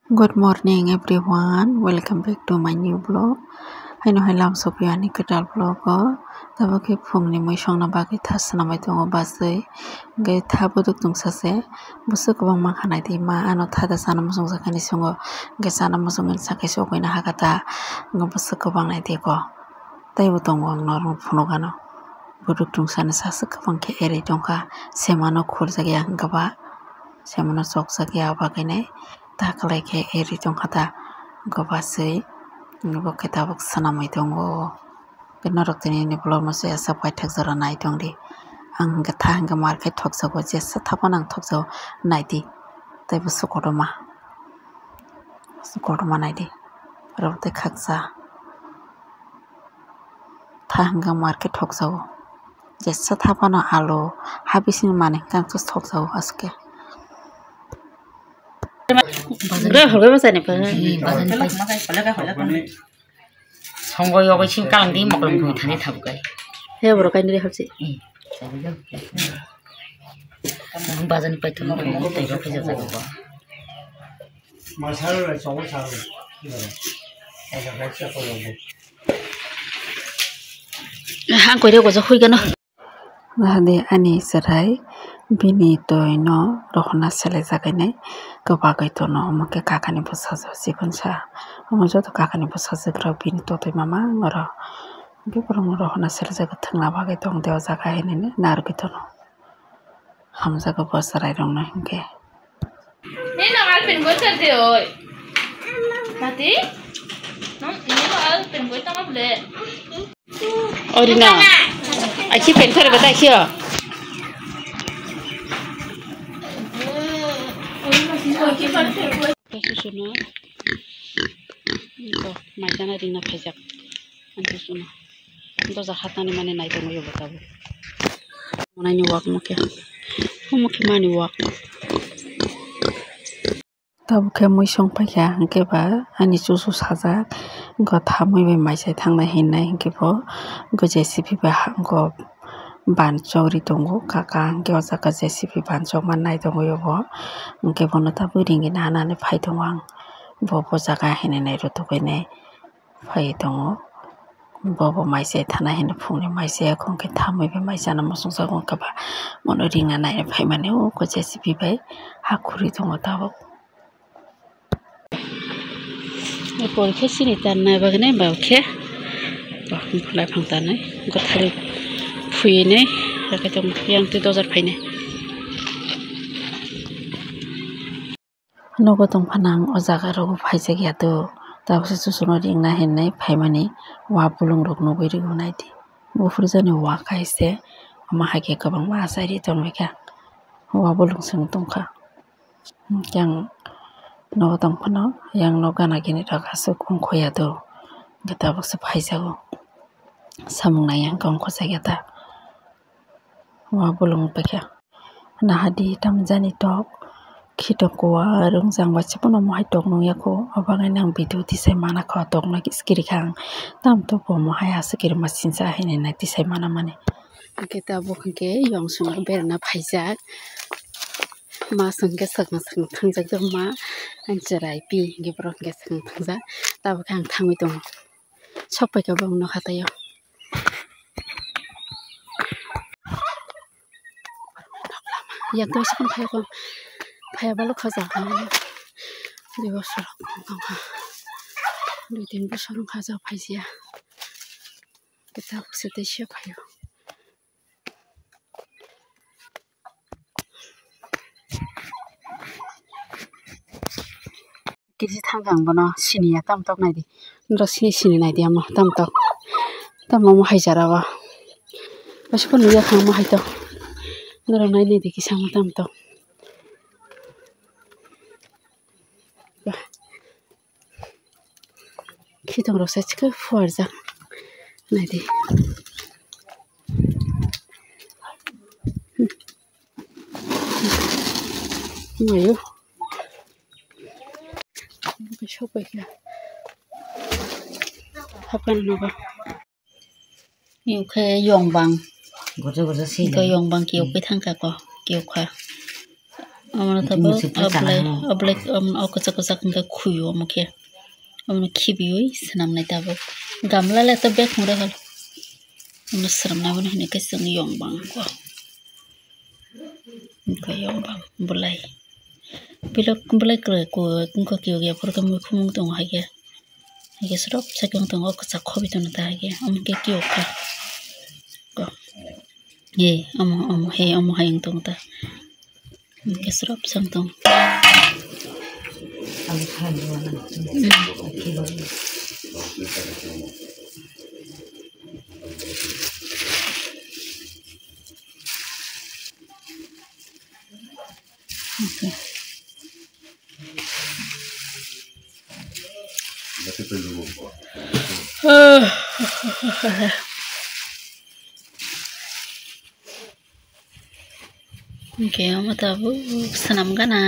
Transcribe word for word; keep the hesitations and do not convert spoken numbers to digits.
Good morning everyone, welcome back to my new vlog. Haino hai lam sophi ani kwtal vlog o. Tabuk khe phungni mui songna bagwi tha swnamwi tongo bachwi. Hwnkhe tha buduk tungsa se bwswk kwbang mankha naidi ma ano tha da chana muchungjakani songo. Hwnkhe chana muchungwi sakhe sogwina hakha ta. Hwnkhe bwswk kwbang naidi ko. Teibo tongo ang norok phunukgano. Buduk tungsani saswk kwbang khe erwi tongkha. Semano khurjakya hwnkhe ba semano chokjakya bagwinai. Takhwlai khe eri tongkha ta, hwnkhe bachwi, bo khe tabuk swnamwi tongo. Norok tini ni vlog no se aswk paithak jora nai tongdi. Ang hwnkhe tha hwnkhe mar khe thokjago, jesa tha phano ang thokjago, naidi. Tei bo se kotorma, se kotorma naidi, oro tei khaksa. Tha hwnkhe mar khe thokjago. Jesa tha phano alu ha bisingni manwi hwnkhe ang thokjago aswk khe. Songo yogwi sing kalang di mokol mukhui thani thabukai. He borok kainwi hapsi. Bazani paithak mokol mukhui tei rok khe jajago. Ang koirok gojo hui gano. Nahadi ani chwrai bini twi no rohorna selejak hinwi kwbagwi tono, omo khe kakani bwsajwk chikon sa. Omo joto kakani bwsajwk rok bini totwi mamang oro. Hwnkhe borokno rohorna selejak thwngna bagwi tongde o jaga hinwi narwgwi tono. Hamjago bo chwrairokno hinkhe. Nino alpin goi char de oi. Mati? Nom, nino alpin goi tama ble. Orina. Aki pen thore bata aki o. Susuno. Ito, maidana ringna phaijak. Ang susuno. Doja hatani mane nai tongwi bo tabuk. Monai ni wak mo khe. Mo khe mani wak. Tabuk khe mui song paikha, hwnkhe ba ani chuchu sajak, wngkha thamwi bai mai chai thangnai hinwi, hwnkhe bo wngkha J C B bai ha-, wngkha ban chokri tongo kaka, hwnkhe o jaga J C B ban chokma nai tongwi obo, hwnkhe bono tabuk ringwi naharnani phai tongo ang, bo bo jaga hinwi nai rwtugwi nai. Phai tongo. Bobo mai chai thana hino phungni mai chai, akhon khe thamwi bai mai chana muchungjago, wngkha ba bono ringna naina phaimani o J C B bai ha khurwi tongo tabuk. Porikhe chini tanna bagwi nai ba khe laphang tanai, wngkha thari phuinai, yang twi dojar phainai. Nogo tongphano ang o jaga rogo phaijak ya do, tabukhe chuchukno ringna hinwi phaimani wa bolong rok nugwi rw naidi. Buphuru jani wa kaise, omo hai khe kwbangma achairi tongbaikha, wa bolong chwng tongkha. Yang nogo tongphano yang nok gana gini rok aswk ongkho ya do, hwnkhe tabukse phaijago, samung nai yang khe ongkho jak ya ta, wa bolong paikha. Nahadi tamjani tok, khitok kuwar wngjak bai se pono omo hai tok nung ya kho, obo haino ang video tisai mana kho, tok no skiri kha ang, tamo tok bo omo hai aswk kiri ma sinsa hinwi nai tisai mana mani. Hwnkhe tabuk hwnkhe yong song rok berana phaijak, ma hwnkhe swkang swkang thangjak, ma ang chwrai pi hwnkhe borok hwnkhe swkang thangjak, tabuk khe ang thangwi tongo, sok paikha bo ang nokha tei o. Yang twi sokon phai kho. Phai balo khaja kha. Dui bosor tong kha. Dui tin bosor wng kha ja phai sia. Kita se tei se phaio. Kisi thang khe ang bono sini ya, tamo tok naidi. Norok sini sini naidi, amo tamo tok. Tamo omo hai jara o. Asuk nuya kha omo hai tok. Norok nai naidi kisa omo tamo tok. Khitong rok se chikhe phuarjak. Naidi. Mayo. Sok pai kha. Hapan nogo. Yokhe yongbang. Gojo gojo si. Yongbang kiyok pai thangkha ko. Kiyok kha. Omono tabuk oblai, oblai, omono o kwchak kwchak hwnkhe khuio omo khe. Omono khibiui swnamnai tabuk. Gamla le to bek hwnre hal. Omono swnamnai bono hini khe chwng yong bang kho. Wngkha yong bang bwlai. Bilok bwlai kwrwi kuk wngkha kiyok ya phuru khe muikhumung tongo hai khe. Hai khe srop sakhe wng tongo o kwchak khobi tono ta hai khe. Omo khe kiyok kha. Ko. He, omo, omo, he, omo hai wng tong ta. Hingke srop sang tong. Hingke omo tabuk swnam gana.